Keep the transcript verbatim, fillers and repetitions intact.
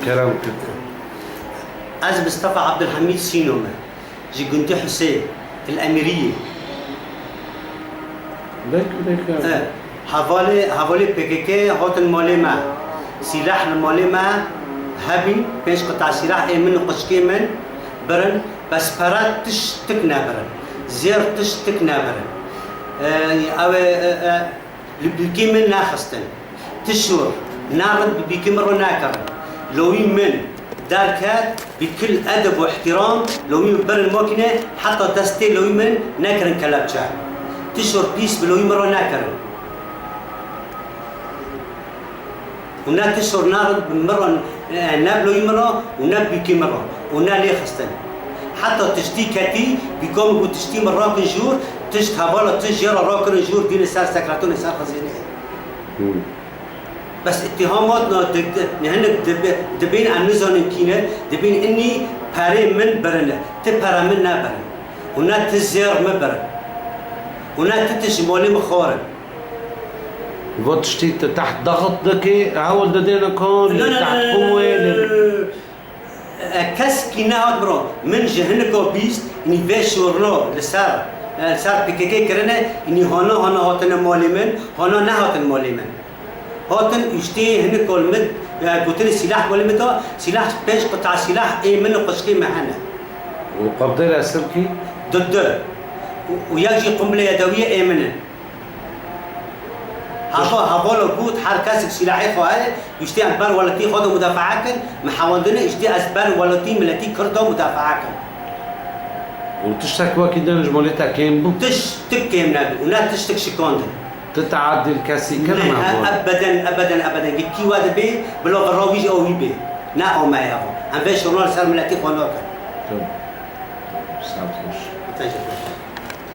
Kerem kir. Ez Mistefa Abdulhamîd Sîno me. Ji gundî Husê, El Emiriyê. Belkî, belkî. E, hevalê, hevalê P K K hatin malê me. Sîlah li malê me hebîn, pênc qita sîlah ê min û qicikê min birin. Bes pere tiştik nebirin. Zêr tiştik nebirin. E, ew ê, e, e, Li bîkê min nexistin. Ti şor, ne rind bi bîkê min re nekirin. Lewî min derket, bi kil edeb û ihtiram, lewî min birin makîne, heta destê lewî min nekirin kelepçe. Ti şor pîs bi lewî min re nekirin. Û ne ti şor ne rind bi min re, e, ne bi lewî min re û ne bi bîkê min re û ne lê xistin. Heta tiştî ketî, bîka min got tiştî min rakin jûr, tişt hevala tişt jê re rakirin jûr, dînin ser sekretonê ser xizênê. Hmm. Bes îtîhamat na di-, di-, hinek dibe-, dibên em nizanin kî ne, dibên inî perê min birine, ti pere min nebirin. Û ne ti zêr min birin. Û ne ti tişt ji malê min xwarin. Va tiştî tu teht daxit dikî, hewl didêne kan, lê teht qûwê, lê E, kesekî nehat biro. Min ji hinika bîst, inî vê şorno li ser, e, li ser P K K kirine, inî hana hana hatine malê min, hana nehatin malê min. Hatin û ji tê hinika li min, e, gotinê sîlah malê min da, sîlah pênc qita sîlah ê min û qicikê me hene. Û qebdê li esir kî? Du du. Û, û yek jî qumbilê yedewiyê ê min in. Hava, hevala got, her kesek sîlahê xwe heye, îştê em ber welatî xwe de mudafaa kin, min hewandine, îştê ez ber welatî miletî Kurd de mudafaa kin. Û tiştek wekî din ji malê te kêm bû? Tiştik kêm nebû û ne tiştik şikandin. Tu teadî li kesî Ne, kirine he, bû? Ebeden, ebeden, ebeden. Gi kî we dibê, bila vira wî jî ew wî bê. Ne ew me ye ev. Em vê şûna li ser miletî xwe nakin. Tamam. Saet xweş. Te jî xweş.